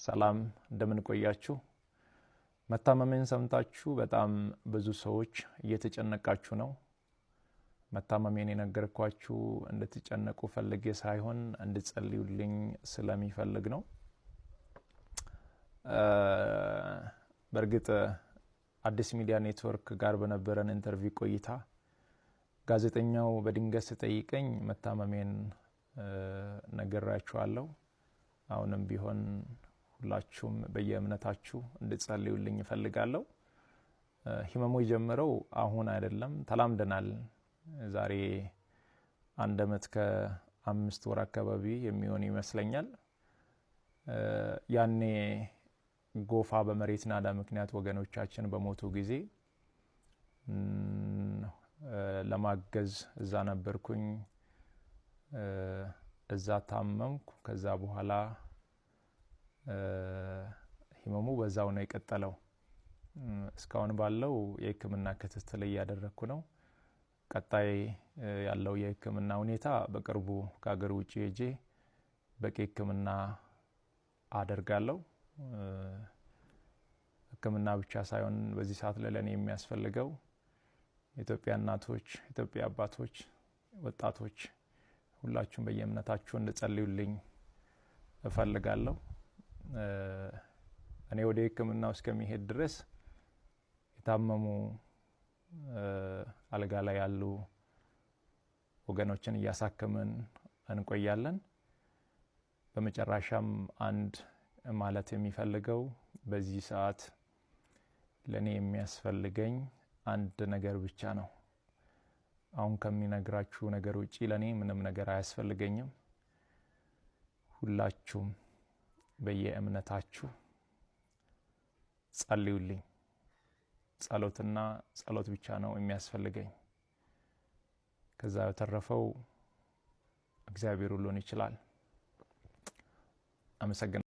ሰላም፣ እንደምን ቆያችሁ? መታመሜን ሰምታችሁ በጣም ብዙ ሰዎች እየተጨነቃችሁ ነው። መታመሜን የነገርኳችሁ እንድትጨነቁ ፈልጌ ሳይሆን እንድትጸልዩልኝ ስለሚፈልግ ነው። በእርግጥ አዲስ ሚዲያ ኔትወርክ ጋር በነበረን interview ቆይታ ጋዜጠኛው በድንገት ሲጠይቀኝ መታመሜን ነግሬያችኋለሁ። አሁንም ቢሆን ሁላችሁም በየእምነታችሁ እንድትጸልዩልኝ እፈልጋለሁ። ህመሙ የጀመረው አሁን አይደለም፣ ተላምደናል። ዛሬ 1 ዓመት ከ5 ወር አካባቢ የሚሆን ይመስለኛል። ያኔ ጎፋ በመሬት ናዳ ምክንያት ወገኖቻችን በሞቱ ጊዜ ለማገዝ እዛ ነበርኩኝ። እዛ ታመምኩ። ከዛ በኋላ ህመሙ በዛው ነው የቀጠለው። እስካሁን ባለው የህክምና ክትትል እያደረግኩ ነው። ቀጣይ ያለው የህክምና ሁኔታ በቅርቡ ከሀገር ውጭ ሄጄ በቂ ህክምና አደርጋለሁ። ህክምና ብቻ ሳይሆን በዚህ ሰዓት ላይ ለእኔ የሚያስፈልገው የኢትዮጵያ እናቶች፣ የኢትዮጵያ አባቶች፣ ወጣቶች ሁላችሁም በየእምነታችሁ እንድጸልዩልኝ እፈልጋለሁ። እኔ ወደ ህክምናው እስከሚሄድ ድረስ የታመሙ አልጋ ላይ ያሉ ወገኖችን እያሳከምን እንቆያለን። በመጨረሻም አንድ ማለት የሚፈልገው በዚህ ሰዓት ለእኔ የሚያስፈልገኝ አንድ ነገር ብቻ ነው። አሁን ከሚነግራችሁ ነገር ውጪ ለእኔ ምንም ነገር አያስፈልገኝም። ሁላችሁም በየእምነታችሁ ጸልዩልኝ። ጸሎትና ጸሎት ብቻ ነው የሚያስፈልገኝ። ከዛ በተረፈው እግዚአብሔር ሁሉን ይችላል። አመሰግናለሁ።